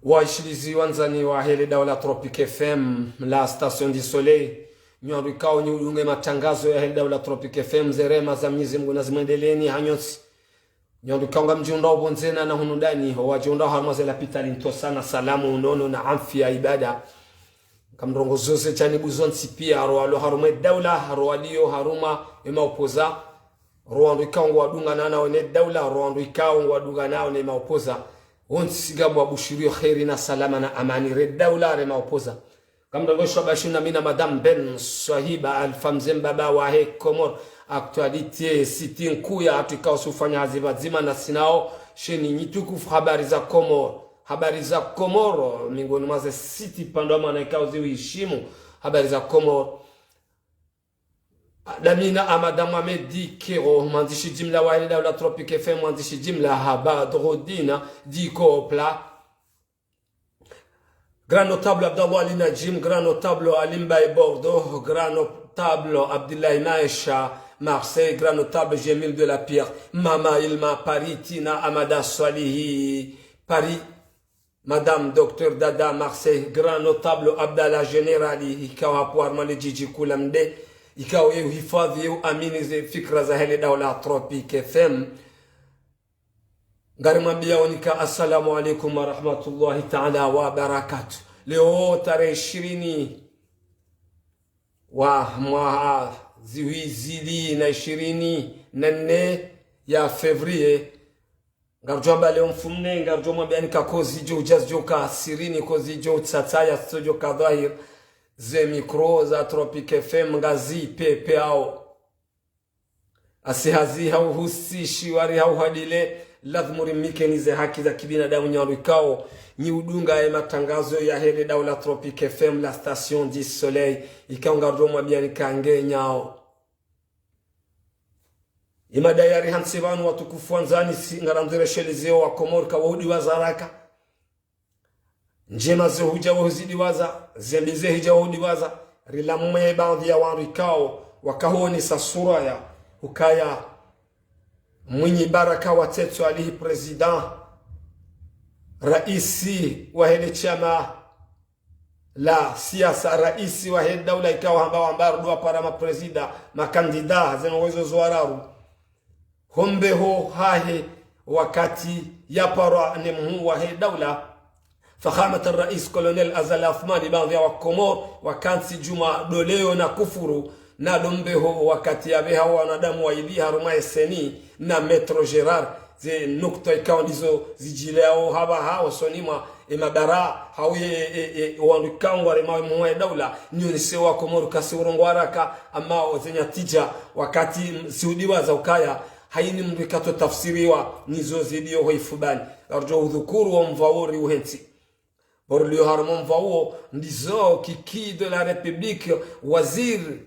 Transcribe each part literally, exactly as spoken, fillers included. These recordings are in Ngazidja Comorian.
Waishilizi wandzani wahe le daula Tropic F M, la station du soleil. Nyi wandru ikao nyi udunga ye matangazo yahe le daula Tropic F M, ze rehema za Mwenyezi Mungu nazimwendeleeni hanyu ntsi. Nyi wandru ikao ngamdjiundrao pvondze na hunu ndani, ho wadjiundrao harumwa ze lapitali, ntsosa na salamu, unono na amfi ya ibada. Ngamrongoo zo ze janibu zontsi pia, ro walo harumwa ye daula, ro walio harumwa ye maopoza, ro wandru ikao ngwadungana nao ne daula, ro wandru ikao ngwadungana nao ne maopoza. Wontsi ngamwabushiriyo kheri na salama na amani, re daula, re maopoza. Ngamrongoo shwa bashi na mi na Madame Ben Swahiba Alpha, mze mbaba wahe Comores Actualité, site nkuu ya hatru ikao si ufanya hazi pvadzima na sinao, sheni nyi tukufu Habari za Comores. Habari za Comores, miongoni mwa ze site pvandza mwana ikao ziuhishimu, Habari za Comores. Damina Amada Mohamed Kero, mwandzishi jimla wahe le daula Tropic F M, mwandzishi jimla ha Badrudina Dikopla, grand notable Abdallah Ali Najim, grand notable Ali Mbaye Bordeaux, grand notable Abdoulaye Maesha Marseille, grand notable Jamil de la Pierre, Mama Ilma Paris, Tina Amada Swalihi Paris, Madame Docteur Dada Marseille, grand notable Abdallah Générali, ikao hapvo harumwa le jiji kuu la Mde, ikao ye uhifadhi, ye uamini ze fikra zahe le daula Tropic F M. Ngarimwambiao nika assalamu alaikum wa rahmatullahi taala wa barakatuh. Leo tarehi ishirini wa mwaha zihwi zili na ishirini na nne ya février, ngaridjo amba leo mfumne, ngaridjo mwambiani ka kozi djo udja zidjo ka sirini, kozi djo utsatsaya, zidjo ka dhwahir, ze mikro za Tropic F M ngazi pepeao. Asi hazi hau husi shiwari hau hadile, lazimu rimikeni ze haki za kibinadamu nyi wandru ikao nyi udunga ye matangazo yahe le daula Tropic F M, la station du soleil, ikao ngaridjo mwambiani ka nge nyao. Ye mada yari hantsi pvanu watukufu wandzani, si ngarandzo reshelezeo wa Komori ka wo udiwaza haraka. Ndjema ze hudja wo zidiwaza, ze mbi ze hidja wo udiwaza. Rilamuwe baadhwi ya wandru ikao wakahonesa sura ya hukaya Mwinyi Baraka wa Tete Swalihi, président, raisi wahe le shama la siasa, raisi wahe daula ikao hamba wamba rudwa para ma président, ma candidat, zeno wezo zo wararu. Ho mbeho hahe wakati yaparwa ne mhuu wahe daula, Fakhamat al-Rais Colonel Azali Assoumani, baadhwi ya wa Komori wakantsi djumwa doleo na kufuru, na ndo mbeho wakati yapveha wanadamu waili harumwa ye CENI na Maître Gérard, ze nukta ikao ndizo zidjileao hapvaha hosoni mwa e mabara, hau ye, e, e, wandru ikao ngwaremao ye mhuu wahe daula, nyi onese wa Komori ka si urongoa haraka, ama o ze nyatija, wakati m-, si udiwaza ukaya, haini mndru ikatso tafsiriwa nizo zidio ho ifubani. Ngaridjo udhukuru wo mva wo ri uhentsi. Bo rilio harumwa wo mva wo, ndizo Kiki de la République, waziri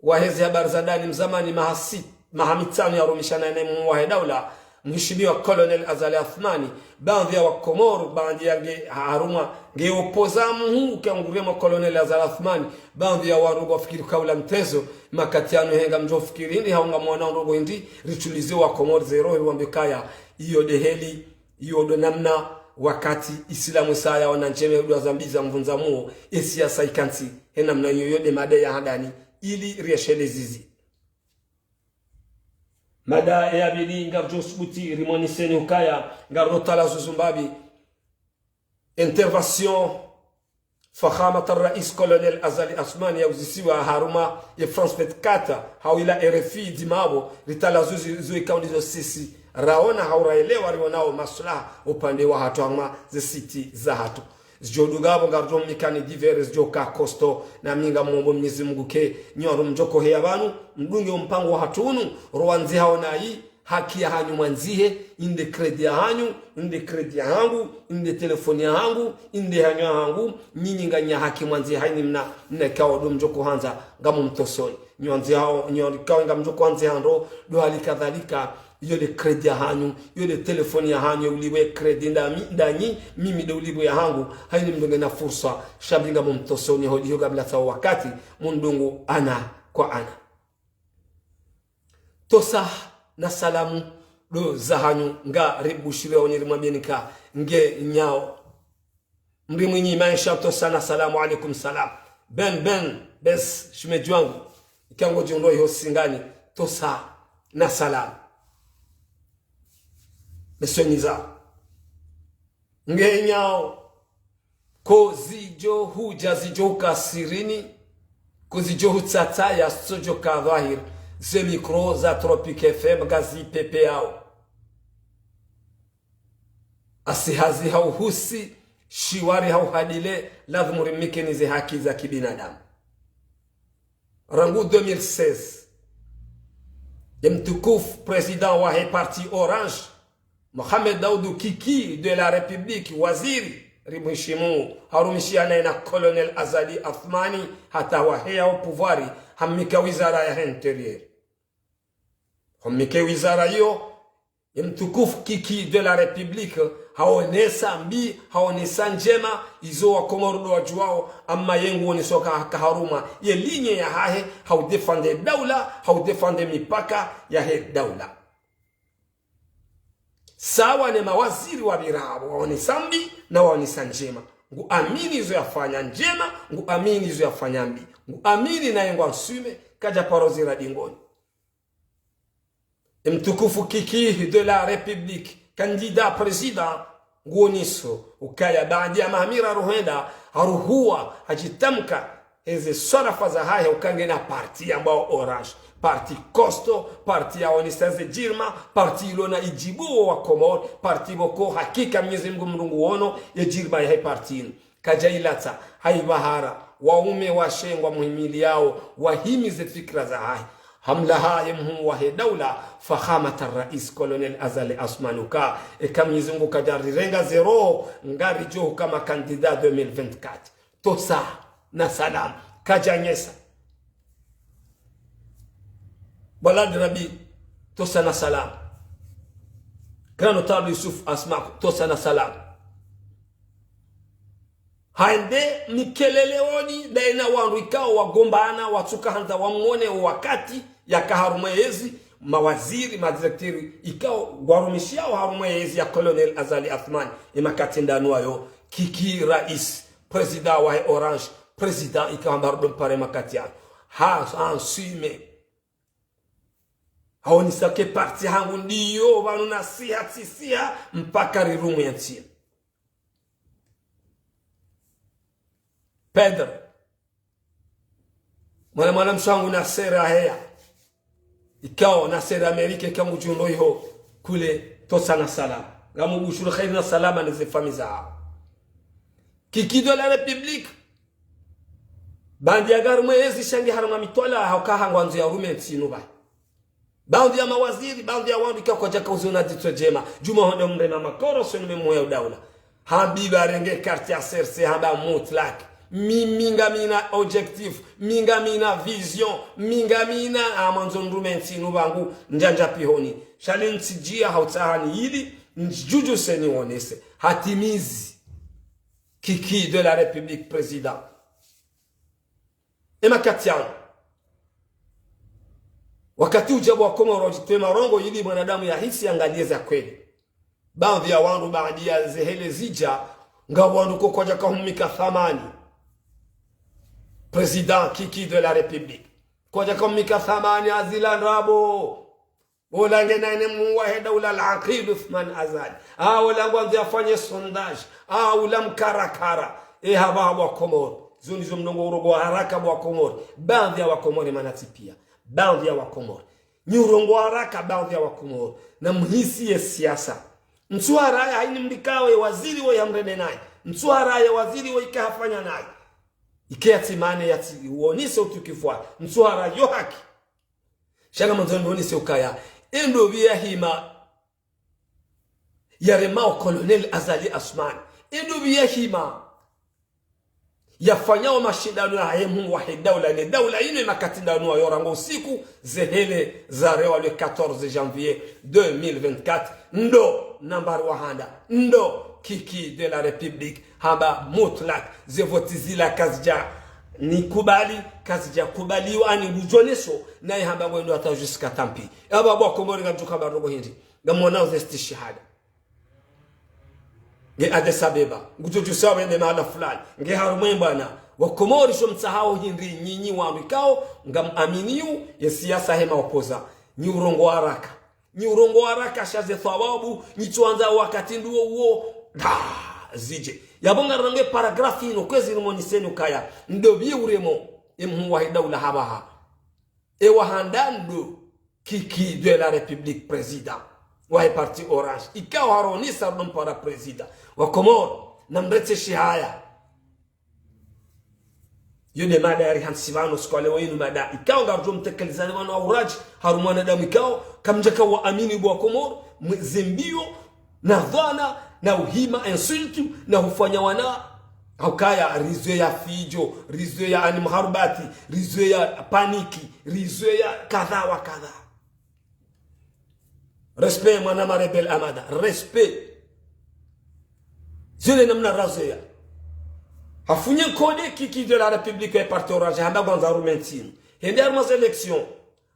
wahe ze habari za ndani mzamani, maha si-, maha mitsanu yarumishana ne mhuu wahe daula, mheshimiwa Colonel Azali Assoumani, baadhwi ya wa Komori, baadhwi ya nge harumwa, nge opoza mhuu ka nguremao Colonel Azali Assoumani, baadhwi ya wandru ngwafikiri ka ula mtezo, makati yanu he ngamdjo fikiri hindri, hau ngamwona ndrongo hindri, ritulize wa Komori ze roho, riwambe kaya, iyo nde heli, iyo ndo namna wakati Isilamu saya ona ndjema udwa zambi za mvundza muo, e siasa ikantsi, he namna iyo, iyo nde mada ya handani, ili riesheleze zi. Mada ya pvili ngaridjo subuti rimwoneseni ukaya, ngaridjo talazuzu mbapvi intervention Fakhamat al-Rais Colonel Azali Assoumani ya uzisiwa harumwa ye France vingt-quatre, hau ila R F I, dima pvo, ritalazuzi zo ikao ndizo sisi raona hau raelewa, rionao maslaha upande wa hatru harumwa ze site za hatru. Zidjo dunga pvo ngaridjo mikani divers zidjo ka costaud, na mi ngamomba Mwenyezi Mungu ke nyi wandru mdjo ko heya pvanu, mdunge o mpango wa hatru unu, ro wandzi hao na yi, haki ya hanyu mwandzihe, inde crédit ya hanyu, inde crédit ya hangu, inde téléphone ya hangu, inde hanyu ya hangu, nyinyi nganyi na haki mwandzihe, haini mna, mna ikao ndo mdjo ko handza, ngamumtosoni. Nyi wandzi hao, nyi wandzi ikao ngamdjo ko handzi handro, ndo hali kadhalika, iyo nde crédit ya hanyu, iyo nde téléphone ya hanyu, ulipvwe crédit nda mi-, ndanyi, mimi nde ulipvwe ya hangu, haini mdunge na fursa, sha mi ngamumtosoni, holiho kabla sa wakati, mundungu ana kwa ana. Tosa na salamu ndo za hanyu, ngaribushiriao nyi rimwambieni ka nge nyao. Mri mwinyi maesha, tosa na salamu, alaikum salam. Ben, ben, bes, shemedji wangu. Ika ngodjo ndo iho Singani, tosa na salamu. Beswe niza. Ngenyao, ko zidjo hudja zidjo uka sirini, ko zidjo hutsatsa ya sodjo ka dhwahir, ze mikro za Tropic F M ngazi pepeyao. Asi hazi hau husi, shiwari hau hadile, ladhimu rimikeni ze haki za kibinadamu. Rangu deux mille seize, ye mtukufu président wahe parti Orange, Mohamed Daoudou Kiki de la République, waziri, rimheshimu, harumishia naye na Colonel Azali Assoumani, hata waheya o pouvoir, hamika wizara ya intérieur. Hamike wizara iyo, ye mtukufu Kiki de la République, haonesa mbi, haonesa ndjema, izo wa Komoro ndo wadjuwao, amma ye nguonesa ka, ka harumwa ye ligne yahahe, haudéfendre daula, haudéfendre mipaka yahe daula. Sawa ne mawaziri wapvira apvo, waonesa mbi na waonesa ndjema. Nguamini izo yafanya ndjema, nguamini izo yafanya mbi. Nguamini naye ngwa assumer, kadja paro zira dingoni. Mtukufu Kiki de la République, candidat président, nguoneso ukaya baadi ya mahamira ruhenda, haruhuwa, hadjitamka, eze swarafa zahahe uka ngena parti yambwao Orange. Parti costaud, parti yaonesa ze djirma, parti ilona idjibu wo wa Komoro, parti pvoko hakika Mwenyezi Mungu mrungu wono, ye djirma yahe parti inu. Kadja ilatsa, haibahara, waume washe ngwa muhimiliyao, wahimize fikira zahahe. Hamlaha ye mhuu wahe daula, Fakhamat Rais Colonel Azali Assoumani uka, eka Mwenyezi Mungu kadja rirenga ze roho, ngaridjo hukama candidat deux mille vingt-quatre. Tosa na salam, kadja nyesa. Walad Rabi, tosa na salam. Grand Notable Youssouf Asmaku, tosa na salam. Haende mikelele woni, ndaye na wandru ikao wagombana, watsuka handza wamwone o wakati, yaka harumwa yezi, mawaziri, madirecteur, ikao warumishiao harumwa yezi ya Colonel Azali Assoumani, ye makati ndanu wayo, Kiki rais, président wahe Orange, président ikao amba rudo mpare makati yayo. Ha, ha, assumer. Haonesa ke parti hangu ndiyo, pvanu nasiha, tsisiha, mpaka rirumwe ye ntsi. Pedro. Mwana, mwana mshe wangu Nasser aheya. Ikao Nasser Amérique, ikao ngudjo ndo iho kule, tosa na salama. Ngamubushuru kheri na salama ne ze famiyi zaho. Kiki de la République. Baadhi ya harumwa yezi shangi harumwa mitwalaa hauka hangwandzo ya rume ntsi inu pvahe. Baadhi ya mawaziri, baadhi ya wandru ikao kwadjaka uziona dzitso djema. Djuma honde mrema makoro, swe nume mwe ya udaula. Habiba renge carte ya C R C, hamba mutlak. Mimi ngamina objectif, mi ngamina vision, mi ngamina amandzo nrume ntsi inu pvangu, ndjandja pvihoni. Shali ntsidjia hautsahani ili, ndjudju seni wonese. Hatimizi. Kiki de la République, président. Ye makati yanu. Wakati udja pvo wa Komoro udjitwe marongo ili mwanadamu yahisi yangalie za kweli. Baadhi ya wandru baadi ya ze hele zidja, nga wandru ko kwadjaka humnika thamani. Président Kiki de la République. Kwadjaka humnika thamani hazila ndrabo. Ola ngena ine mhuu wahe daula al-Aqid Uthman Azali. Ah, ola ngwandzo yafanye sondage. Ah, ula mkarakara. E hapvaha pvo wa Komoro. Zo ndizo mrongoa urongoa haraka pvo wa Komoro. Baadhi ya wa Komoro mana tsi pia. Baadhi ya wa Komoro. Nyi urongoa haraka baadhi ya wa Komoro. Na muhisi ye siasa. Ntsuhara ya haini mlikao ye waziri wo yamrende naye. Ntsuhara ya waziri wo ika hafanya naye. Ike yatsimane yatsi uonese utukifu wa. Ntsuhara yo haki. Sha ngamandzo ndronise ukaya, e ndopvi ya hima yaremao Colonel Azali Assoumani. E ndopvi ya hima yafanyao mashindano yahe mhuu wahe daula ne daula inu ye makati ndanu wayo rangu usiku ze hele zarewa le quatorze janvier deux mille vingt-quatre. Ndo nambari wa handa. Ndo Kiki de la République. Hamba mutlak, ze voti zila kazidja nikubali, kazidja kubaliwa ani ngudjo neso, naye hamba ngwendo hata jusqu'à tant pis. Aba pvo wa Komoro ngamdjuka ba robo hindri, ngamwonao ze stishihada. Nge Addis Abeba, ngudjo djusa wende mahala fulani. Nge harumwa e mbwana, wa Komori sho mtsahao hindri nyinyi wandru ikao, ngam aminiyo, ye siasa hema opoza. Nyi urongoa haraka. Nyi urongoa haraka sha ze thawabu, nyi tsuandza wakati nduwo uwo. Da, zidje. Yapvo ngarange paragrafi inu, kwezi rimoniseni ukaya. Ndo pvi uremo, e mhuu wahe daula hapvaha. E wa handa ndo Kiki de la République président. Wahe parti Orange. Ikao haronesa ndo mpara président. Wa Komori, na mretse shihaya. Yo nde mada yari hantsi pvanu siku wa leo inu mada. Ikao ngarudjo mtekelezani pvanu wa uraji, harumwa wanadamu ikao, kamdjaka wa amini bo wa Komori, mwe-, zembiyo, na dhwana, na uhima insulte, na hufanya wana, haukaya rizwe ya fidjo, rizwe ya ani maharubati, rizwe ya paniki, rizwe ya kadha wa kadha. Respect, mwana ma rebelle Amada. Respect. Zile namna razeya. Hafunye kode Kiki de la République e parti Orange, hamba ngwandzo rume ntsinu. Hende harumwa ze élection.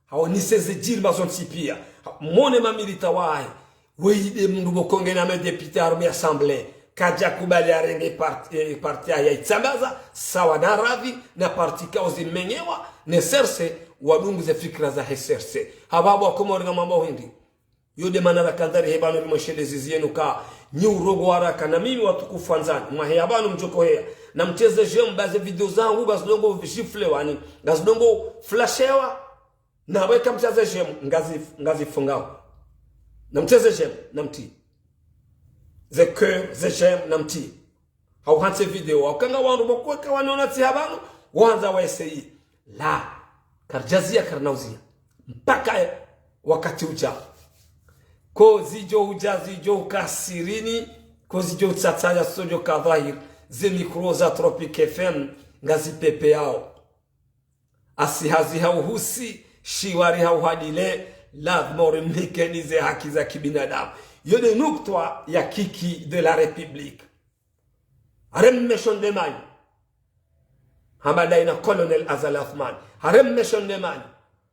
Haonese ze djiri mba zontsi pia. Ha-, mone ma militants wahe. Weyi nde mndru pvoko ngena ma députés harumwa assemblée. Kadja kubali arenge parti, eh, parti yahe ya itsambaza, sawa na radhi, na parti ikao zimenyewa, ne C R C, wadungu ze fikira zahe C R C. Hapvapvo wa Komori ngamwambao hindri. Yo nde mana rakandza rihe pvanu rimwesheleze ziyenu ka, nyi urongoa haraka na mimi watukufu wandzani. Mwaheya pvanu mdjoko heya. Na mtseze j'aime ba ze video zangu, ngazidungo giflé wani. Ngazidungo flashewa. Na weka mtseze j'aime, ngazi, ngazifungao. Na mtseze j'aime, na mtsi. Ze cœur, ze j'aime, na mtsi. Hau hantsi video, hau kanga wandru pvoko weka waniona tsi hapvanu, wandza wa essayer. La, karidjaziya, karinauzia. Mpaka wakati udja. Ko zidjo udja, zidjo uka sirini, ko zidjo utsatsaya, so djo ka dhwahiri, ze micro za Tropic F M, ngazipvepveyao. Asi hazi hauhusi, shiwari hauhadile, lazima urimnikeni ze haki za kibinadamu. Yo nde nukta ya Kiki de la République. Haremesho nde manyi. Hamba ndayi na Colonel Azali Assoumani. Haremesho nde manyi.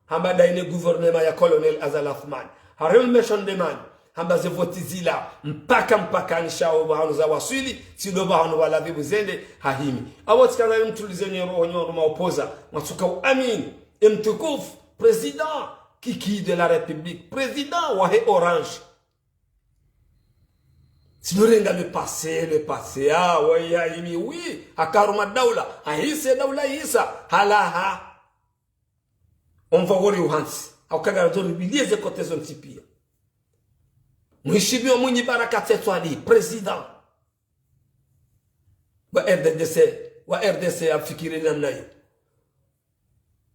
Hamba ndayi ne gouvernement ya Colonel Azali Assoumani. Haremesho nde manyi. Hamba ze voti zila. Mpaka, mpaka nishao pvahanu za waswili. Tsi ndo pvahanu pvwa ladhimu zende. Hahimi. Apvo tsikana mtulizeni roho nyi wandru ma opposants. Mwatsuka uamini. E mtukufu. Président. Kiki de la République. Président wahe Orange. Tsi ndo renga le passé, le passé, ah, waye, hahimi, oui, haka harumwa daula, hahisa daula hisa, halawa. Omva wori uhantsi, hauka ngarandzo ribiliye ze côté zontsi pia. Mheshimiwa Mwinyi Baraka Tsetwali, président wa R D C, wa R D C afikiri namna iyo.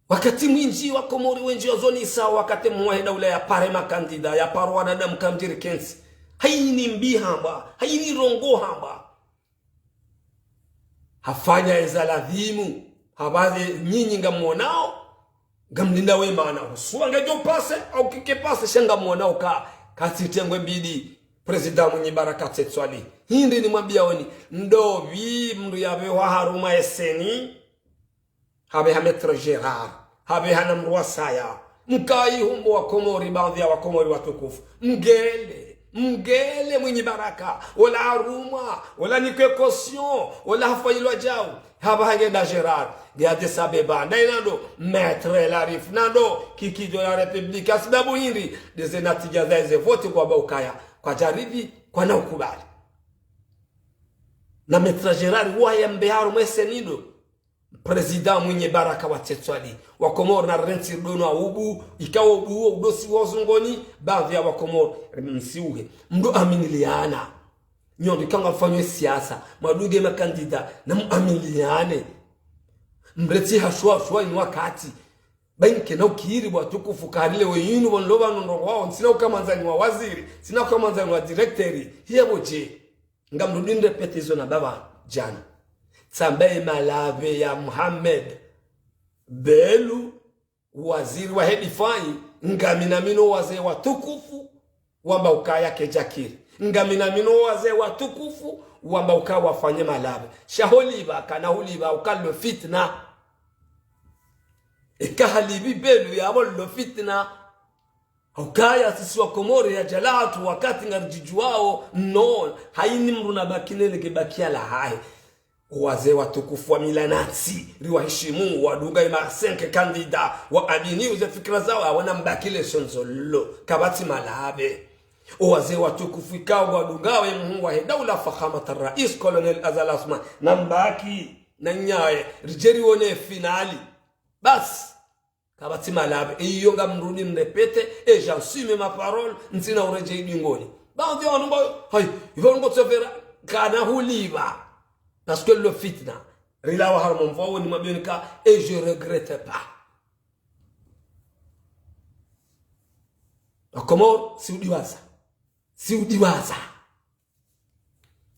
Wakati mwindji wa Komori wendji wazonisa wakati mhuu wahe daula ya pare makandida, ya paro wanadamu kamdjiri kentsi. Hayini mbi hamba, hayini ndrongo hamba. Hafanya eza ladhimu, hapvaze nyinyi ngamwonao, ngamlinda we mana. Usuwa ngedjo passé, hau kike passé, sha ngamwonao ka, katsitengwe mbidi, Président Mwinyi Baraka Tsetwali. Hindri nimwambiyaoni, ndo pvi mndru yapvehwa harumwa eseni, hapveha Maître Gérard, hapveha na mndru wasaya. Mkayi humbo wa Komori, baadhwi ya wa Komori watukufu. Mgele, mgele Mwinyi Baraka, ola harumwa, ola nikwe caution, ola hafayilwa djau. Hapvaha nge na Gérard, nge Addis Abeba, ndayi nando, Maître Larif, nando, Kiki de la République, hasibabu hindri, ndeze natija za eze voti kwamba ukaya, kwadjaribi, kwana ukubali. Na Maître Gérard, waye mbe harumwa eseni ndo. Président Mwinyi Baraka wa Tsetwali, wa Komori na rentsi dono wa ubu, ikao ubu wo udosi wa uzungoni, baadhwi ya wa Komori, msiuhe. Mdo aminiliana. Nyondo ikao ngamfanyao siasa, mwadunge makandida, na muaminiane. Mrentsi hashwa, shwa inu wakati. Bainke na ukiri watukufu karile we inu, wonlo pvanu ndo wao, ntsina uka mwandzani wa waziri, ntsina uka mwandzani wa directeur, hiya pvo dje. Ngamrudi nirépété zo namba pvanu djana. Tsambe malapve ya Mohamed Belou, waziri wahe difayi, ngamina mino wazee watukufu, wamba ukaya kedjakiri. Ngamina mino wazee watukufu, wamba ukaya wafanye malapve. Sha holipva, kana hulipva, uka lo fitna. Eka halipvi Belou yapvo lo fitna. Ukaya sisi wa Komori ya djalaha tu wakati ngaridjidjuwao, no, hayini mdru na baki nele ke baki ya lahahe. Wazee watukufu wa mila natsi, riwahishimu, wadunga ima cinq candidats, wa abini uze fikira zawo, awana mbaki le shonzo lo, kapvatsi malapve. Wazee watukufu ikao wadunga we mhuu wahe daula fakhamat rais Colonel Azali Assoumani, na mbaki, na nyaye, ridje riwone finali. Basi. Kapvatsi malapve, iyo ngamrudi mrépéter, et j'assume ma parole, ntsina uredjei dingoni. Baadhwi ya wandru ngwa, hayi, ivo ngwa tsovera, kana hulipva. Parce que le fitna, rilawa harumwa mvua woni mabionika, et je regrette pas. Wa Komori, si udiwaza. Si udiwaza.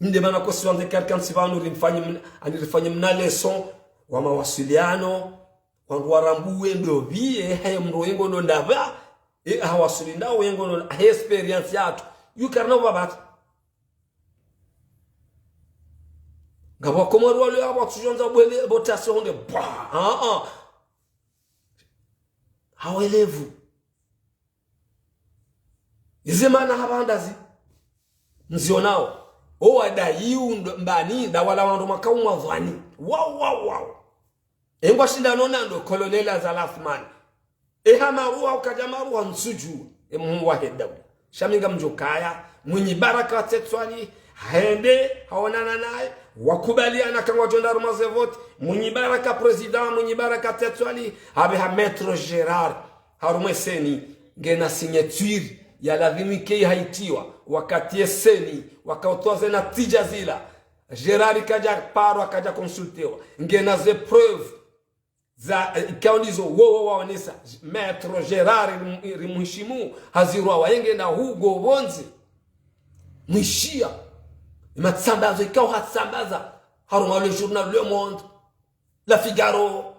Nde mana kosi wandze karika ntsi pvanu rimfanye mna-, ani rifanye mna leçon wa mawasiliano, wandru warambuwe ndopvi, e, haye mdru yengo ndo ndapva, e, hawasili ndawo yengo ndo, he expérience yatru. Yu karina upvapvatsa. Ngapvo wa Komori wale apvo tsujonza bwele, bo tasi honde, bwa, ah, ah. Hawelevu. Ize mana hapvandazi. Mzionao. O wadayi undo mbani, nda wala wandru makao mavwani. Wau, wau, wau. Engwa shindano nando, Colonel Azali Assoumani. Eha maruha, ukaja maruha, ntsudju. E mhuu wahe daula. Sha mi ngamdjo kaya, Mwinyi Baraka Tsetwali, hende, haonana naye, wakubaliana kangwa djo enda harumwa ze vote, Mwinyi Baraka président, Mwinyi Baraka Tsetwali, hapveha Maître Gérard, harumwa e CENI, ngena signature, ya lazimu ike haitiwa, wakati e CENI, wakautowa ze natija zila, Gérard kaja parwa, kaja consultewa, ngena ze preuves, za, eh, ikao ndizo wowo waonesa, Maître Gérard rim-, rimuhishimu, hazirwa waye ngena hugo pvondze. Mwishiya. Matsambazo ikao hatsambaza. Harumwa le journal Le Monde, Le Figaro.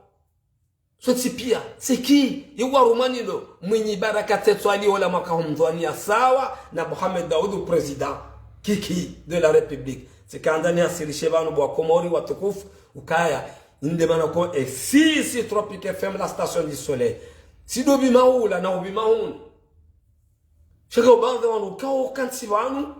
Sontsi pia. C'est qui ? Iwa rumani lo, Mwinyi Baraka Tsetwali ola makao mdhwani ya sawa, na Mohamed Daoud président. Kiki de la République. Tsikandza ni asirishe pvanu bo wa Komori watukufu, ukaya, nde mana ko, e sisi Tropic F M, la station du soleil. Si ndo pvi maula, na upvi maunu. Shaka ubaadhwi wanu, kao kantsi pvanu,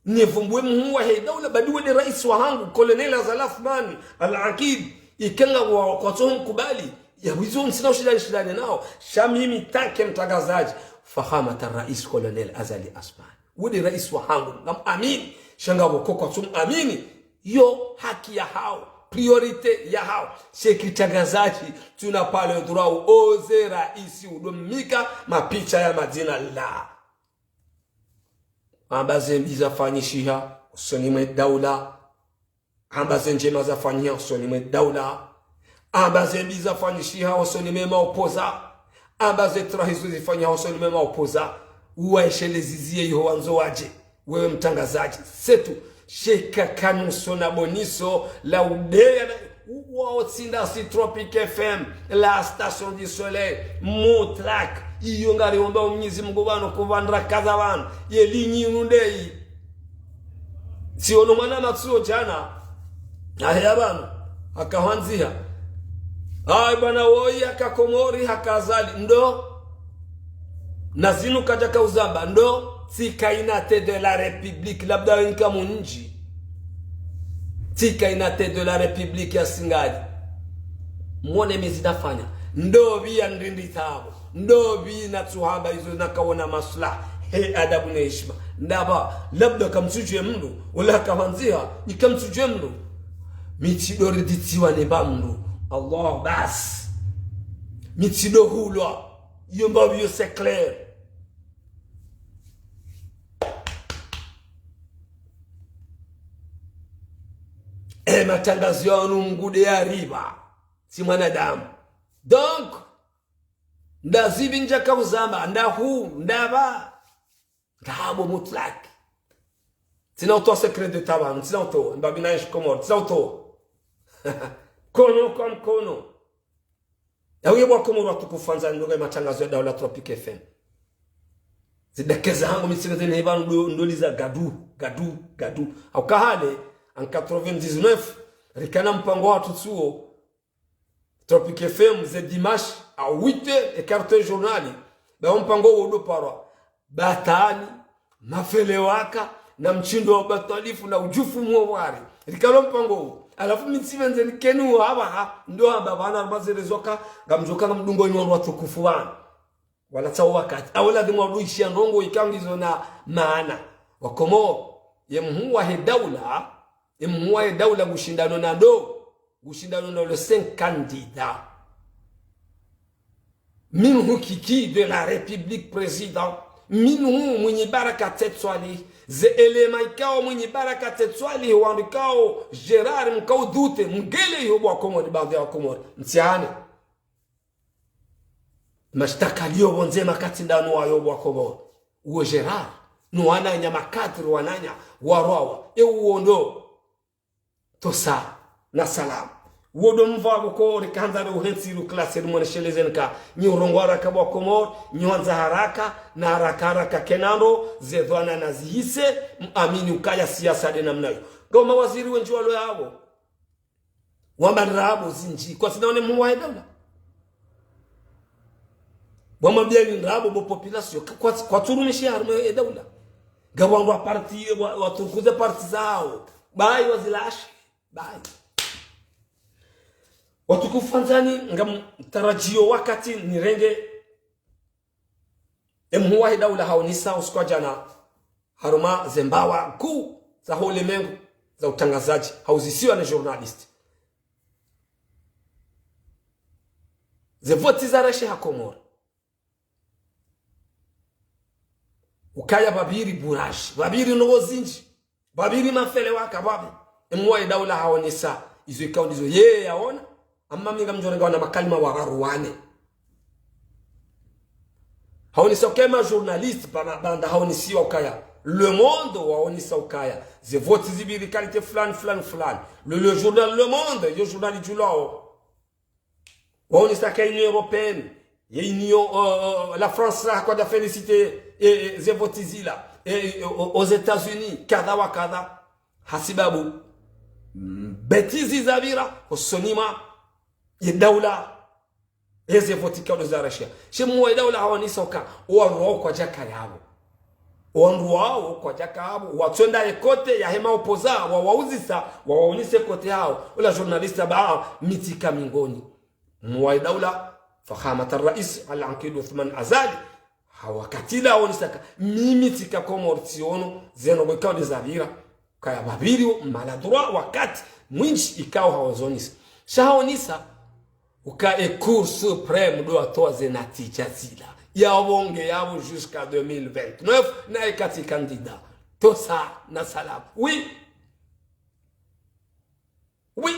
nivumbuwe mhuu wahe daula, badi wende rais wahangu, Colonel Azali Assoumani, Al-Aqid, ikenga wa, kwatso mkubali, ya wizo ntsina ushindani shindani nao, sha mimi tant que mtangazaji, fakhamat rais Colonel Azali Assoumani. Wende rais wahangu, ngam amini, sha ngapvo ko kwatso amini, yo haki yahao, priorité yahao. Sheki tangazaji, tu n'as pas le droit uoze raisi udomnika mapicha ya madzina la. Amba ze mbi zafanyishiha, usoni mwe daula. Amba ze ndjema zafanyishiha, usoni mwe daula. Amba ze mbi zafanyishiha, usoni mwe maopoza. Amba ze trahizo zifanyishiha, usoni mwe maopoza. Uwaesheleze ziye iho wandzo wadje. Wewe mtangazaji, setu, sheka kanuso na boniso, la udeya na, uwa otsinda si Tropic F M, la station du soleil, mutlak, iyo ngariomba Mnyezi Mungu pvanu, kupvandra kaza pvanu, ye linyi inu ndeyi. Tsiono mwana Matsuo djana, aheya pvanu, akahwandziha. Ayi bwana woyi haka Komori haka Azali, ndo. Na zinu kaja kauzamba, ndo, tsi candidat de la République, labda wenka munji. Tsi candidat de la République ya Singani. Mwone mi zidafanya. Ndo pvi ya ndrindi tabo. Ndo pvi na tsuhaba izo na kaona maslaha. He adabu ne heshima. Ndapva, labda kamtsudjuwe mndru. Ola kamandziha, ni kamtsudjuwe mndru. Mi tsidori ditsiwa ne mba mndru. Allah basi. Mi tsido hulwa. Iyo mbapvi yo c'est clair. E matangazo yanu mgude ya riba. Tsi mwanadamu. Donc, ndazipvi ndjaka uzamba, ndahu, ndapva. Ndapvo mutlak. Tsina utowa secret d'État pvanu, tsina utowa, mbapvi na enshi Komori, tsina utowa. Kono kwa mkono. Yawe bo wa Komori watukufu wandzani ndonga ye matangazo ya daula Tropic F M. Zidekeza hangu mi tsinga zene heba ndo, ndoliza gadu, gadu, gadu. Hauka hale, en quatre-vingt-dix-neuf, rikana mpango wa tutsuo, Tropic F M, ze dimanche, à huit heures, e quartier journal. Ba mpango wo ndo parwa. batwali, mafele waka, na mshindo wa ubatwalifu na udjufu mwowari. Rikalo mpango uwo. Halafu mi ntsipvendze nikeni uwo hapvaha, ndo hamba pvanu harumwa ze réseaux ka, ngamdjoka ngamdungo inyi wandru watukufu pvanu. Wala tsawo wakati. Awo ladhimu wadjuwe ishiya ndrongoo ikao ngizo na maana. Wakomori, ye mhuu wahe daula, ye mhuu wahe daula ngushindano na ndo, ngushindano na le cinq candidats. Minhum Kiki de la République président. Minhum Mwinyi Baraka Tête Soilihi. Ze éléments ikao Mwinyi Baraka Tête Soilihi, wandru ikao Gérard mkao doute, mngele iho bo Wakomori, baadhwi ya Wakomori. Mtsihane. Mashtaka liyo pvondze makati ndanu wayo bo Wakomori. Uwo Gérard, no wananya makadri wananya, warwawa. E uwo ndo. Tosa, na salama. Uwo ndo mva bo ko rikandza ri uhentsi ru classe ri mwenesheleze nika. Nyi urongoa haraka bo Wakomori, nyi wandza haraka, na haraka haraka kenando, ze dhwana na zihise, mwamini ukaya siasa nde namna iyo. Ngo mawaziri wendji walo yapvo. Wamba ndrabo zindji. Kwatsina one mhuu wahe daula. Wamwambia ni ndrabo bo population. Kwa, kwatsurumishi harumwa ye daula. Ngapvo wandru wa parti, wa, watukuze parti zawo. Bayi wazilashi. Bayi. Watukufu wandzani ngamtarajiyo wakati nirenge e mhuu wahe daula haonesa usiku wa djana, harumwa ze mbawa nkuu za ho ulemengu za utrangazadji, hauzisiwa ne journaliste. Ze voti zaresheha Komori. Ukaya pvapviri bourrage, pvapviri ndrongoo zindji. Pvapviri mafele waka pvapvi. E mhuu wahe daula haonesa izo ikao ndizo yeye yaona. Amma mi ngamdjorenga wana makalima wararu wane. Haonesa ukaya ma journaliste, pvana, pvanda haonesiwa ukaya. Le Monde waonesa ukaya. Ze voti zipviri qualité fulani, fulani, fulani. Le, le journal Le Monde, yo journal idjulwao. Waonesa ka Union Européenne, ye Union, euh, euh, la France la, kwada féliciter, eh, eh, ze voti zila, eh, eh, aux, aux États-Unis, kadha wa kadha. Hasibabu, mm, bêtises zapvira, hosoni mwa ye daula, eze voti ikao ndo zaresheha. She mhuu wahe daula haonesa uka, owandru wawo kwadjaka yapvo. Wandru wawo kwadjaka yapvo, watswenda ye côté yahe ma opposants, wawauzisa, wawaonese côté yawo. Ola journaliste ba, mitsika mingoni. Mhuu wahe daula, Fakhamat al-Rais al-Aqid Uthman Azali, ha wakati ula haonesa ka, mimi tsika Komori tsiono, zeno ikao ndo zapvira, kaya pvapviri wo maladroit wakati mwindji ikao haozonesa. Sha haonesa, uka e Cour suprême ndo watowa ze natija zila. Yapvo nge yapvo jusqu'à deux mille vingt-neuf, na e quatrième candidat. Tosa, na salama. Oui. Oui.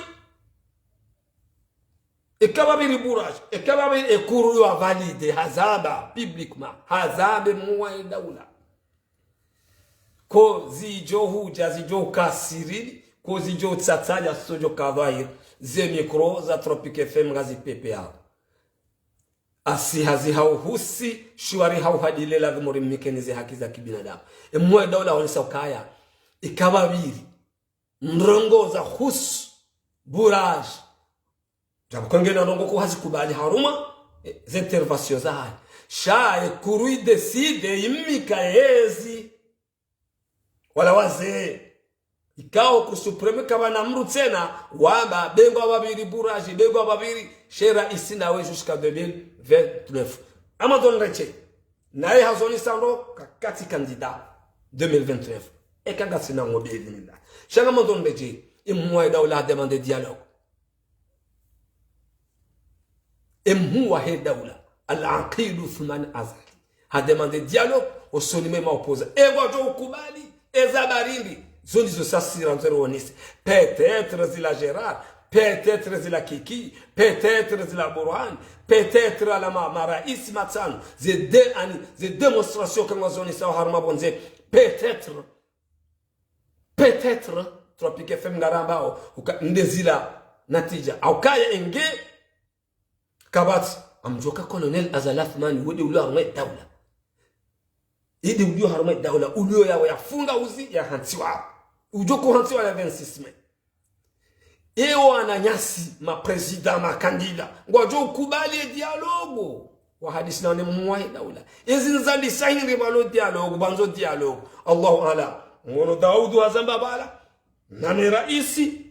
Eka pvapviri bourrage, eka pvapviri e Cour yo valider, hazamba, publiquement, hazambe mhuu wahe daula. Ko zidjo hudja, zidjo kasiriri, ko zidjo tsatsanya, zidjo kadhwahiri, ze micro za Tropic F M ngazipvepveyao. Asi hazi hauhusi, shiwari hauhadile ladhimu rimnikeni ze haki za kibinadamu. E mhuu wahe daula haonesa ukaya, eka pvapviri ndrongoo za husu bourrage. Djabu ko ngena ndrongoo ko hazikubali harumwa, eh, ze interventions zahahe. Sha e Cour idécide, imnika yezi. Wala wazee. Ikao Cour suprême kapvana mdru tsena, wamba, be ngwapvapviri bourrage, be ngwapvapviri, she raisi nawe jusqu'à deux mille vingt-neuf. Amma ndo ndrongoo. Naye hazonesa ndo ka quatrième candidat deux mille vingt-neuf. Eka ngasina ngo be idhinillah. Sha ngam ndo ndrongoo, e mhuu wahe daula ha demander dialogue. E mhuu wahe daula, Al-Aqid Uthman Azali, ha demander dialogue, hosoni mwe ma opposants. E ngwadjo ukubali, eza barindi, zo ndizo sasi randzo rionese. Peut-être zila Gérard, peut-être zila Kiki, peut-être zila Bourhane, peut-être ala ma, ma raisi matsanu, ze dé-, ani, ze démonstrations ka ngwazonesao harumwa pvondze, peut-être, peut-être, Tropic F M ngarambao, uka, nde zila natija. Haukaya enge, kapvatsi, ngamdjoka Colonel Azali Assoumani, wo nde ulio harumwa e daula. Ye nde ulio harumwa e daula, ulio yawo yafunga uzi, yahantsiwa. Udjo ko hantsiwa le vingt-six mai. Ewo wananyasi, ma présidents, ma candidats, ngwadjo ukubali e dialogue. Wahadisi na wane mhuu wahe daula. Ezi ndzandisa hindri pvalo dialogue, pvandzo dialogue. Allahu aalam. Mwono Daudu hazamba pvala. Nane raisi.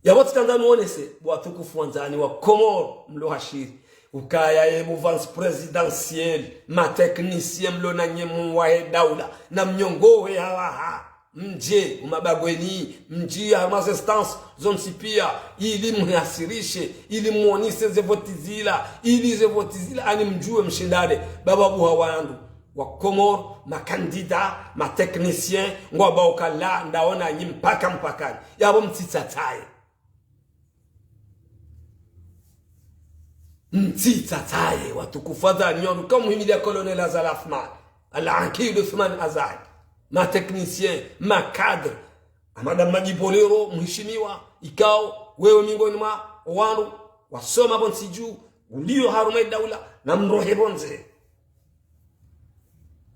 Yapvo tsikandza nuonese, watukufu wandzani wa Komori, mlo hashiri. Ukaya ye mouvance présidentielle, ma technicien mlo nanye mhuu wahe daula, na mnyongohe hawaha. Mdje, umabagweni, mdjiya harumwa ze instance zontsi piya, ili mhasirishe, ili mwonese ze voti zila, ili ze voti zila, ani mdjuwe mshindane, baba buha wandru wa Komori, ma candidat, ma technicien, ngwabao kala, ndaona nyi mpaka mpakani. Yapvo mtsitsatsaye. Mtsitsatsaye, watukufu wandzani, nyondo, kamuhimiliya Colonel Azali Assoumani, Al-Aqid Assoumani Azali, ma technicien, ma cadre, Ahmada Mmadi Bolero, mheshimiwa, ikao, wewe mingoni mwa wandru wasoma pvontsi dju, uliyo harumwa ye daula, na mrohe pvondze.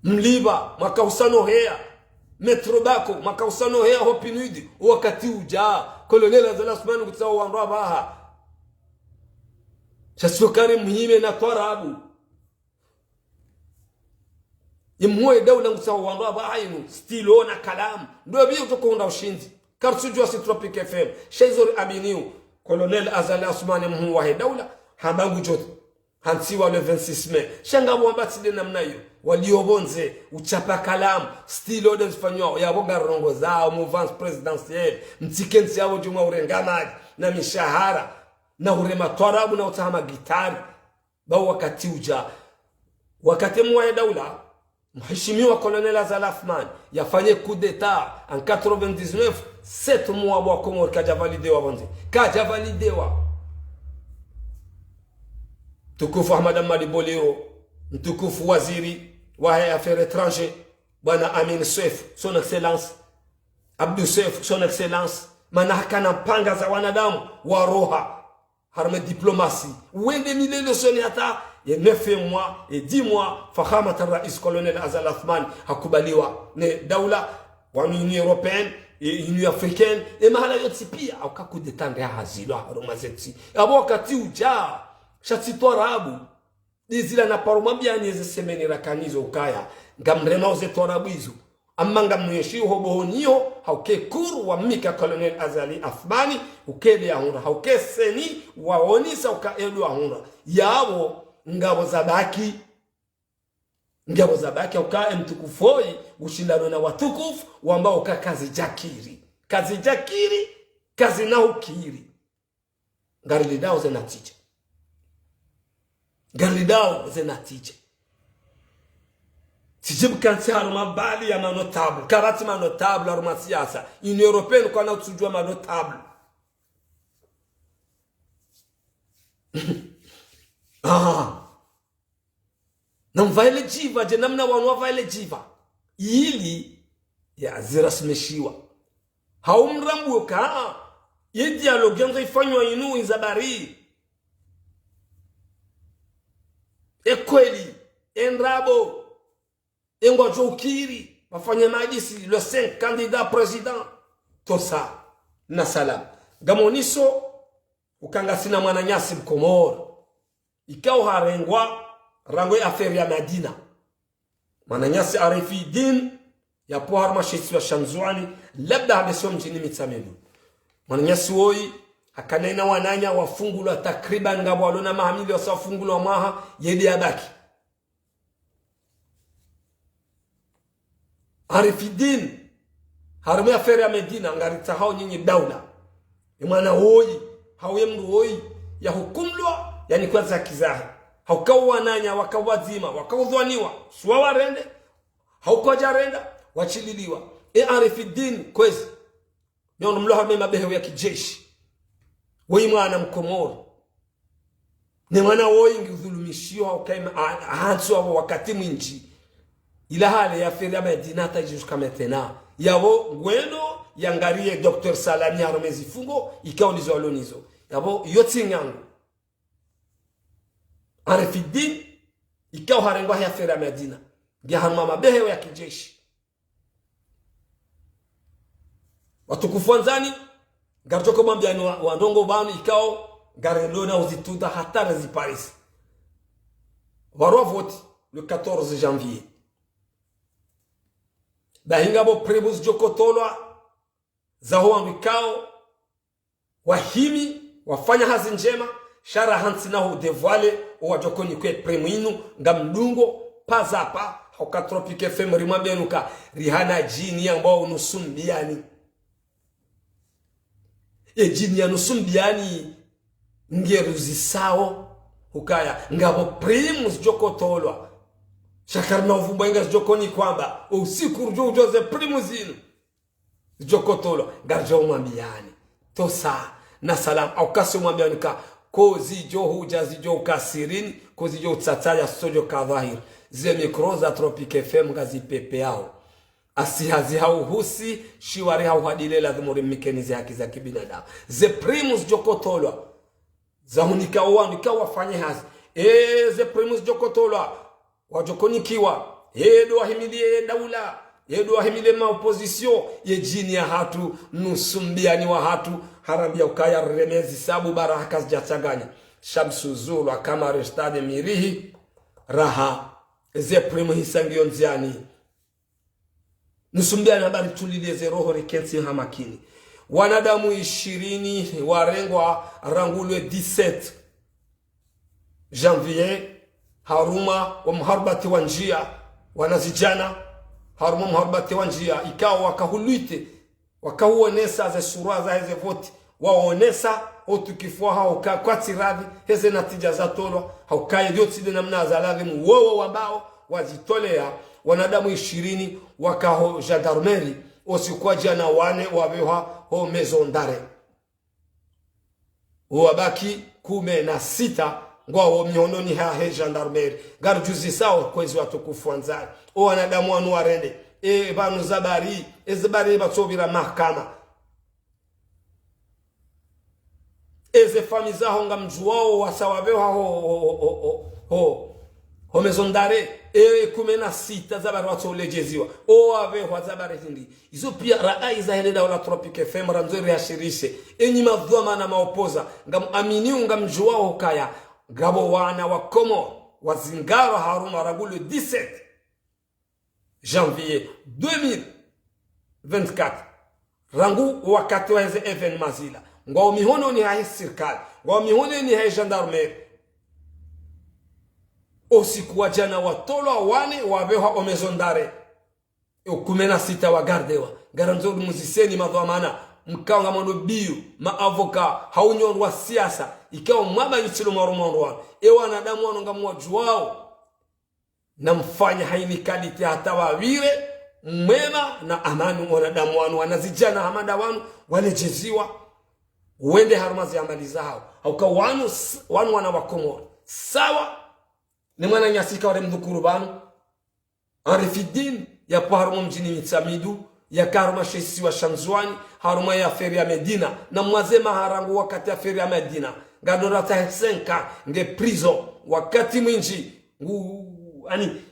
Mlipva, mwaka usanoheya, Maître Bako, mwaka usanoheya ho PNUD, wakati udja, Colonel Azali Assoumani ngutsaho wandru apvaha. Sha sokari muhime na twarabu. Ye mhuu wahe daula ngutsaho wandru apvaha inu, stylo na kalamu. Ndo pviya utsoko hundra ushindzi. Karitsudjuwa si Tropic F M. Sha izo ri aminiyo. Colonel Azali Assoumani mhuu wahe daula, hamba ngudjo hantsiwa le vingt-six mai. Sha ngapvo wamba tsi nde namna iyo. Waliyo pvondze, uchapa kalamu, stylo nde zifanywao, yapvo ngarirongozao, mouvance présidentielle, mtsikentsi yapvo djumwa urenga mali, na mishahara, na urema twarabu, na utsaha magitari. Ba wakati udja, wakati mhuu wahe daula, mheshimiwa Colonel Azali Assoumani, yafanye coup d'État en quatre-vingt-dix-neuf, sept mois bo wa Komori kadja validewa pvondze. Kadja validewa. Mtukufu Ahmada Mmadi Bolero, mtukufu waziri wahe affaires étrangères, bwana Amine Seif, son excellence, Abdou Seif, son excellence, mana hakana mpanga za wanadamu, waroha harumwa ye diplomasi. Wende milele usoni hata ye neuf mois, ye dix mois, Fakhamat Rais Colonel Azali Assoumani hakubaliwa ne daula, wa Union Européenne, ye Union Africaine, ye mahala yontsi piya, hauka coup d'État nde hazilwa harumwa ze ntsi. Yapvo wakati udja, sha tsi twarabu, nde zila naparo mwambiyani eze semaine rakana izo ukaya, ngamremao ze twarabu izo. Amma ngamnweshiyo ho bohoniyo, hauka ye kuru wa mnika Colonel Azali Assoumani, uka ndo yahundra, hauka ye CENI, waonesa uka ndo yahundra. Yapvo, ngapvo zabaki. Ngapvo zabaki, hauka ye mtukufu oyi, ushindano na watukufu, wamba uka kazidjakiri. Kazidjakiri, kazina ukiri. Ngarilindao ze natija. Ngarilindao ze natija. Tsidjibu kantsi harumwa bali ya ma notable. Kapvatsi ma notable harumwa siyasa. Union Européenne kwana utsudjuwa ma notable. Ah. Namvaye le djiva, dje namna wanu wavaye le djiva. Ili ya zirasmishiwa. Hau mrambuwe ka, ye dialogue yandzo ifanywa inu inza bari. Ye kweli, ye ndrabo, ye ngwadjo ukiri, wafanye madjisi, le cinq candidat président. Tosa, na salam. Ngamoniso, uka ngasina mwananyasi Mkomori. Ikao harengwa, rangu ye affaire ya Madina. Mwananyasi Arifidine, yapvo harumwa she isiwa sha Ndzuwani, labda hambe sio mdjini Mitsamihuli. Mwananyasi woyi, hakana yena wananya wafungulwa takriban ngapvo walo na maha mili wasa wafungulwa mwaha, yende yabaki. Arifidine, harumwa ye affaire ya Madina, ngaritsahao nyinyi daula. Ye mwana woyi, hau ye mndru woyi, yahukumlwa, yanikwa ze haki zahe. Hauka wananya, waka wadzima, waka udhwaniwa, suwa warende, hauka wadjarenda, washililiwa. Ye Arifidine, kwezi. Nyondo mlo harumwa ye mabehewa ya kijeshi. Woyi mwana Mkomori. Ne mwana woyi ngu dhulumishiwa hauka yima, a-, a-, hantsiwa pvo wakati mwindji. Ila hale ye affaire ya Madina hata jusqu'à maintenant. Yapvo ngwendo yangariye Docteur Salami harumwa ze zifungo, ikao ndizo walo nizo. Yapvo yotsi nyangu. Arifidine, ikao harengwa he affaire ya Madina. Nge harumwa mabehewa ya kijeshi. Watukufu wandzani, ngaridjoko mwambiyani wa, wandrongoo pvanu ikao, Ngarendo na uzitunda hata reziparisa. Pvaro voti, le quatorze janvier. Bahi ngapvo primes zidjokotolwa, zaho wandru ikao, wahimi, wafanya hazi ndjema, sha raha ntsina ho dévoiler, owadjokonikwa e prime inu, ngamdungo, pazapa, hauka Tropic F M rimwambiani uka, rihana djini yambwao Nusu Mbiani. E djini ya Nusu Mbiani, ngeruzisao, ukaya, ngapvo primes zidjokotolwa. Sha karina uvumbwa inga zidjokonikwa amba, o usiku rudjo udjuwa ze primes zinu zidjokotolwa, ngaridjo umwambiani. Tosa, na salam, hauka si umwambiani ka, ko zidjo hudja zidjo uka sirini, ko zidjo utsatsaya zitsodjo ka dhwahiri. Ze micro za Tropic F M ngazipepeao. Asi hazi hauhusi, shiwari hauhadile lazimu rimnikeni ze haki za kibinadamu. Ze primes zidjokotolwa. Zahunika owandru ikao wafanya hazi. E, ze primes zidjokotolwa. Wadjokonikiwa. Ye ndo wahimilie ye daula. Ye ndo wahimilie ma opposition. Ye djini yahatru, Nusu Mbiani wahatru. Harambia ukaya remezi sabu bara haka zidjatsanganya. Shamsu Zulu, Kamari Stade Mirihi. Raha. Ze primes hisa ngiyo ndziani. Nusu Mbiani habari tulilie ze roho rikentsi ha makini. Wanadamu ishirini warengwa rangu le dix-sept janvier, harumwa wa mharubati wa ndziya, wanazidjana, harumwa mharubati wa ndziya, ikao wakahulwite, wakahuonesa ze sura zaheze voti, waonesa o utukifu wahao ka kwatsi radhi, heze natija zatolwa, hauka ye ndo tsi nde namna za lazimu, wowo wambao, wazitolea, wanadamu ishirini waka ho gendarmerie, o usiku wa djana wane wapvehwa ho maison d'arrêt. Owabaki kume na sita ngwawo mihononi hahe gendarmerie. Ngaridjuzisao kwezi watukufu wandzani. O wanadamu wanu warende. E pvanu zabari, e zabari pvatsopvira mahakama. Eze famiyi zaho ngamdjuwao wasa wapvehwa ho, ho, ho maison d'arrêt, e kume na sita zabari watsoledjeziwa. O wapvehwa zabari hindri. Izo pia raha iza hele daula Tropic F M randzo rihashirishe. Enyi madhwamana ma opposants, ngamamini ngamdjuwao ukaya ngapvo wana wa Komori wazingarwa harumwa rangu le dix-sept janvier deux mille vingt-quatre. Rangu wakati waheze événements zila. Ngwawo mihononi hahe sirikali. Ngwawo mihononi hahe gendarmerie. O usiku wa djana watolwa wane wapvehwa o maison d'arrêt. E kume na sita wagardewa. Ngarandzo rimuziseni madhwamana. Mkao ngamwando biyu, ma avocats, hau nyi wandru wa siasa. Ikao mwaba nyitsilo mwarumwa wandru wanu. E wanadamu wanu ngamwadjuwao. Namfanye haini kalite hata wapvire mwema na amani wanadamu wanu, wanazidjana hama nda wanu, waledjeziwa, wende harumwa ze amali zahao. Hauka wanu s-, wanu wana wa Komori. Sawa, ne mwananyasi ikao rimdhukuru pvanu, Arifidine, yapvo harumwa mdjini Mitsamidu, yaka harumwa she isiwa sha Ndzuwani, harumwa ye affaire ya Medina, na mwaze maha rangu wakati affaire ya Medina, ngandro rata he cinq ans, nge prison, wakati mwindji, ngu, ani,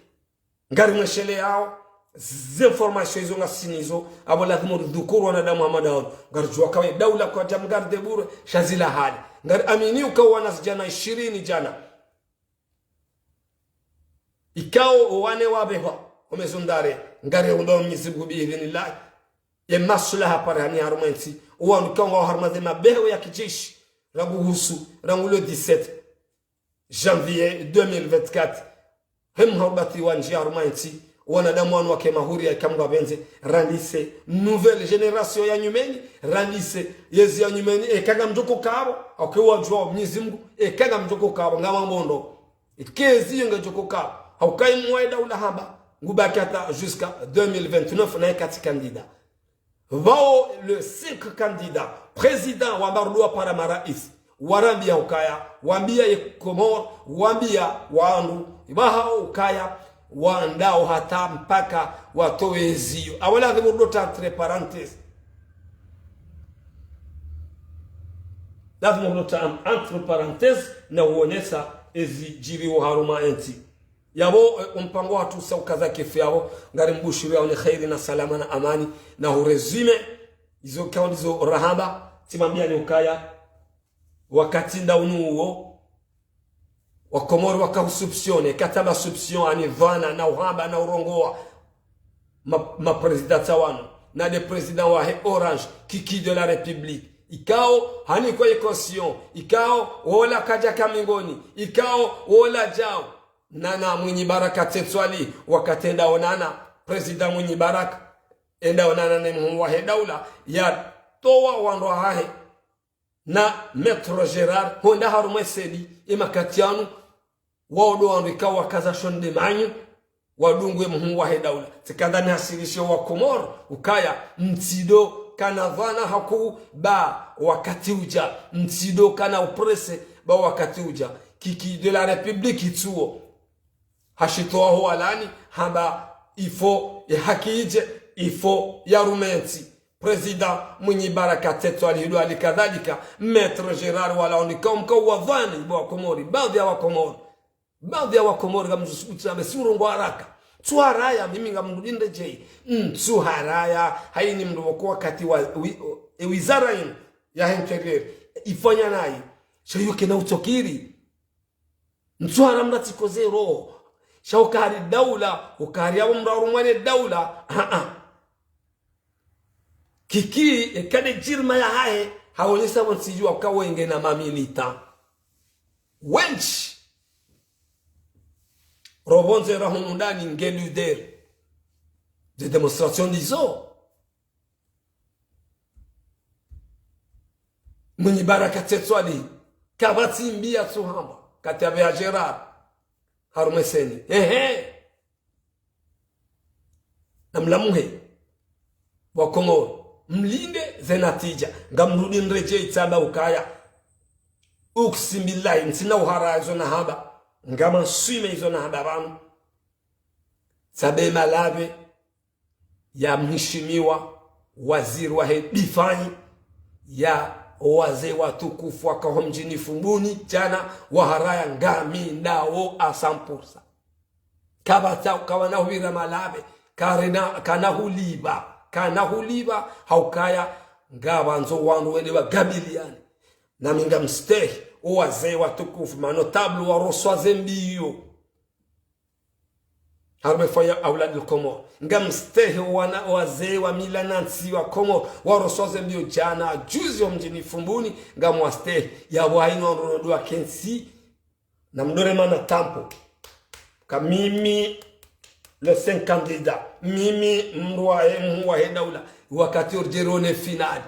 ngarimwesheleao, ze informations izo ngasinazo, apvo lazimu ridhukuru wanadamu hama nda wanu, ngaridjuwa ukaya daula kwadja mgarde bure, sha zila hali. Ngariamini ukaya wanazidjana ishirini djana. Ikao owane wapvehwa, o maison d'arrêt, ngariomba Mwenyezi Mungu biidhinillahi. Ye maslaha parihani harumwa entsi, owandru ikao ngwawo harumwa ze mabehewa ya kijeshi, rangu husu, rangu le dix-sept janvier deux mille vingt-quatre. He mharubati wa ndziya harumwa entsi, wanadamu wanu wake mahuri ya ikamwa pvendze, randise, nouvelle génération ya nyumeni, randise, yezi ya nyumeni, eka ngamdjoko kapvo, hauka wadjuwao Mwenyezi Mungu, eka ngamdjoko kapvo, ngamambondo. Ikezi yo ngedjoko kapvo. Hauka imwaye daula hamba, ngubaki hata jusqu'à deux mille vingt-neuf na ye katsi candidat. Pvao le cinq candidats, président wamba rudjuwa para marais, warambia ukaya, wambia ye Komori, wambia wandru, ibaha ukaya, wandao hata mpaka watowe ziyo. Awala lazimu rudota entre parenthèses. Lazimu rudota entre parenthèses na uonesa ezidjiriwo harumwa entsi. Yapvo, e, o mpango watru usa ukaza kifu yapvo, ngarimbushiriyao ne kheri na salama na amani, na hurezime, izo ikao ndizo rahamba, tsimwambiani ukaya, wakati nda unu uwo, Wakomori waka usoupçonné, katamba soupçon ani dhwana na uhamba na urongowa ma, ma président tsa wanu, na nde président wahe Orange, Kiki de la République. Ikao, hanikwa ye caution, ikao, wola kadja ka mingoni, ikao, wola djao. Nana Mwinyi Baraka Tsetwali, wakati enda onana, président Mwinyi Baraka, enda onana ne mhuu wahe daula, yatowa wandru wahahe. Na Maître Gérard, honda harumwa e CENI, e makati yanu, wao ndo wandru ikao wakaza shonde manyu, wadungu e mhuu wahe daula. Tsikandza nihasirishe Wakomori, ukaya, mtsindo kana dhwana hakuu ba wakati udja, mtsindo kana upressé ba wakati udja. Kiki de la République itsuo. Hashitowa ho walani, hamba il faut ye haki idje, il faut yarume ntsi. Président Mwinyi Baraka Tsetwali hidwali kadhalika, Maître Gérard wala onika umka uwadhwani bo Wakomori, baadhwi ya Wakomori. Baadhwi ya Wakomori ngamdjo subutu yambe si urongoa haraka. Ntsuharaya, mimi ngamdjo linde djei. Ntsuharaya, haini mndru woko wakati wa, wi, e wizara inu, ya intérieur. Ifanya nayi. Sha iyo kena utsokiri. Ntsuhara mndru atsikoze roho. Sha ukari daula, ukari abo mndru arumwa ne daula. Ah, ah. Kiki, eka nde djirma yahahe, haonesa pvo ntsi djuwa uka wenge na mamilitants. Wendji. Ropvondze ra hunu ndani nge leader. Ze démonstrations ndizo. Mwinyi Baraka Tsetwali, kapvatsi mbi yatsuhamba, kati yapve ya Gérard, harumwa e CENI. Ehe. Namlamuhe. Wakomori, mlinde ze natija, ngamrudi mredjei tsamba ukaya. Uksimu billahi, ntsina uharaya izo nahamba, ngam assumer izo nahamba pvanu. Tsabe malapve, ya mheshimiwa waziri wahe défense, ya wazee watukufu waka ho mdjini Fumbuni, djana waharaya ngami ndawo à cent pour cent. Kapvatsa, kapvana hupvira malapve, karena, kana hulipva, kana hulipva, ha ukaya, ngapvandzo wandru wende wakabiliane. Nami ngamstehi, o wazee watukufu, ma notables waroswa ze mbio. Harumwa e foyer Awladul Komor. Ngamstehi wana wazee wa mila na ntsi wa Komor, waroswa ze mbio djana, juzi ho mdjini Fumbuni, ngamwastehi, yapvo haina wandru ndo wakentsi, na mdore mana tampo. Ka mimi, les cinq candidats, mimi mndru wahe, mhuu wahe daula, wakati orjerone finale.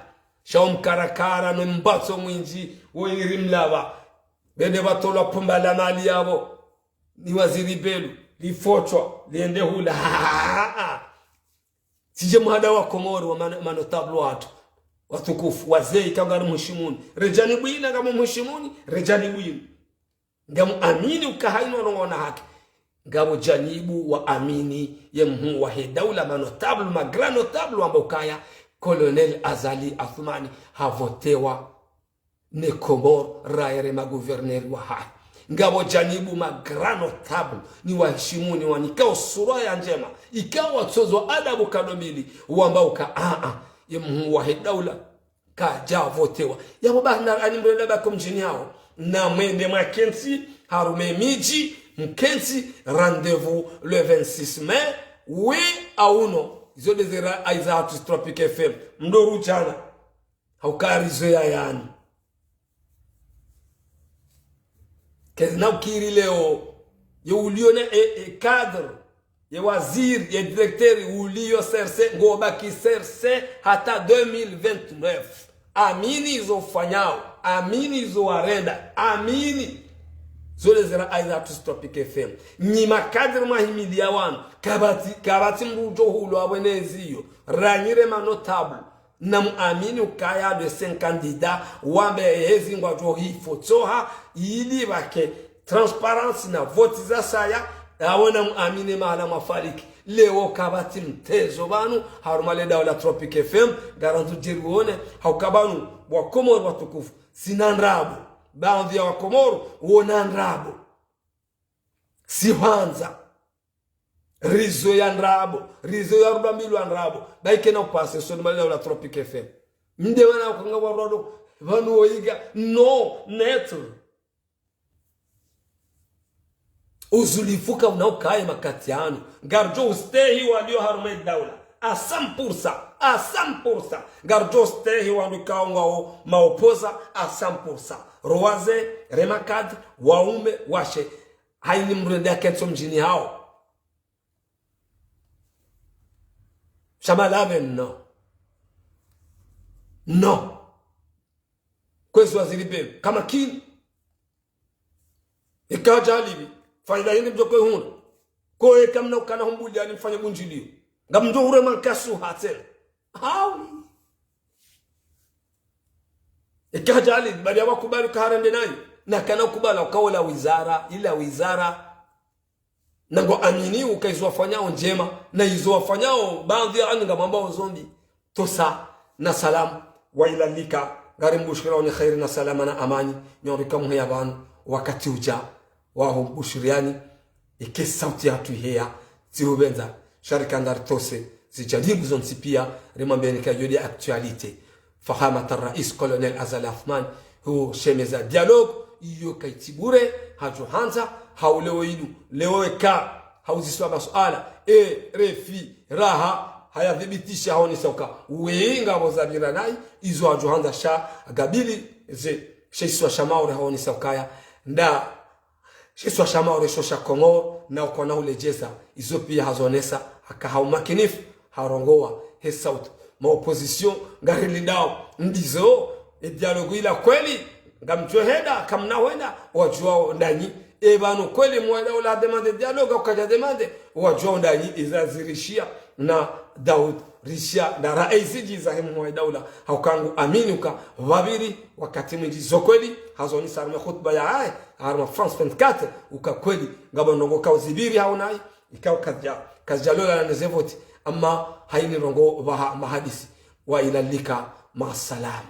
Sha o mkarakara, no mbatso mwindji, wo iri mlapva. Bende pvatolwa pumba la mali yapvo. Ni waziri pvelu, lifotwa, liende hula. Tsidje muhada Wakomori wa ma, ma notables watru. Watukufu, wazee, ikao ngari mheshimuni. Redjani bwina ngamu mheshimuni, redjani bwina. Ngamu amini uka haina wanu ngwaona haki. Ngapvo djanibu wa amini ye mhuu wahe daula ma notables, ma grands notables wamba ukaya Colonel Azali Assoumani havotewa ne Komori raere ma gouverneurs wahahe. Ngapvo djanibu ma grands notables ni waheshimuni wanikao sura ya ndjema, ikao watsozwa adabu kado mbili, wamba uka, ah, ah, ye mhuu wahe daula kadja votewa. Yapvo ba na ani mrenda ba ko mdjini hawo. Na mwende mwakentsi, harumwa e midji, mkentsi, rendez-vous le vingt-six mai, oui ou non. Izo nde ze ra, aiza hatru Tropic F M. Mdorudjana. Ha ukaya rizo ya yani. Kezi na ukiri leo, ye ulio ne, e, e cadre, ye waziri, ye directeur, ulio serse, ngobaki serse, hata deux mille vingt-neuf. Amini izo ufanyao, amini izo warenda, amini. Zo nde ze ra, aiza hatru Tropic F M. Nyi ma cadre mwahimiliya wanu, kapvatsi, kapvatsi mdru udjo hulwa apvo ne ziyo. Ranyire ma notables. Namuamini ukaya nde cinq candidats, wambe ezi ngwadjo hifotsoha, ili pvake transparence na voti za saya, yawo namuamini mahala mwafariki. Leo kapvatsi mtezo pvanu, harumwa le daula Tropic F M, ngarandzo djeri wone, ha uka pvanu, Wakomori watukufu, sina ndrabo, baadhwi ya Wakomori, wona ndrabo. Sihwandza. Rizo ya ndrabo, rizo ya rudambilwa ndrabo. Baike na upase, so ni mali ya ula Tropic F M. Mde wana kwanga wa rodo, Pvanu woyinga, non, neutre. Uzulifu ka una ukaye makati yanu. Ngaridjo ustehi walio harumwa ye daula. À cent pour cent, à cent pour cent. Ngaridjo ustehi wandru ikao ngwao maopposants à cent pour cent. Rowaze, remakadre, waume, washe. Hayini mdru ende yakentsi mdjini hawo. Sha malave, non. Non. Kwezi waziri pvepvo, kamakini. Eka hadja halipvi, faida yini mdjo kwe huna? Ko eka mna ukana humbuliani mfanye bundjiliyo, ngamdjo hure mankasu hatsena. Hawi. Eka hadja halipvi, bali ya wakubali uka harende nayo. Na kana ukubala uka ola wizara, ila wizara. Na ngwaamini uka izo wafanyao ndjema, na izo wafanyao baadhwi ya anu ngamwambao zo mbi. Tosa na salamu, wa ila lika, ngarimbushirao ni kheri na salama na amani, nyorika muheya pvanu, wakati udja, waho mbushiriani, ike sauti yatru iheya, tsi hupvendza, sha rika ndari tose, zijanibu zontsi pia, rimwambeni ka iyo nde actualité. Fahamat Rais Colonel Azali Assoumani, hushemeza dialogue, iyo kayitsi bure, hadjo handza, hau leo inu, leo eka, hauziswa masuala, e, refi, raha, hayadhibitisha haonesa uka, we ngapvo zapvira nayi, izo hadjo handza sha, gabili, ze, she isiwa sha Maore haonesa ukaya, nda, she isiwa sha Maore sho sha Komoro, na ukona uledjeza, izo pia hazonesa, haka ha umakinifu, harongoa, he sauti. Ma opposition, ngarilindao, ndizo, e dialogue ila kweli, ngamdjo henda, kamna hwenda, wadjuao ndanyi, e pvanu kweli mwa daula demande dialogue, au kadja demande, wadjuao ndanyi, iza zirishia, na Daud, rishia, na raisi djiza he mwa daula, hauka nguamini uka, pvapviri, wakati mwindji zo kweli, hazonesa harumwa khutba yahahe, harumwa France vingt-quatre, uka kweli, ngapvo ndrongoo kauzipviri haonayi, ikao kazidja, kazidja lola na neze voti, ama hayini ndrongoo pvaha mahadisi, wa ila lika, ma salama.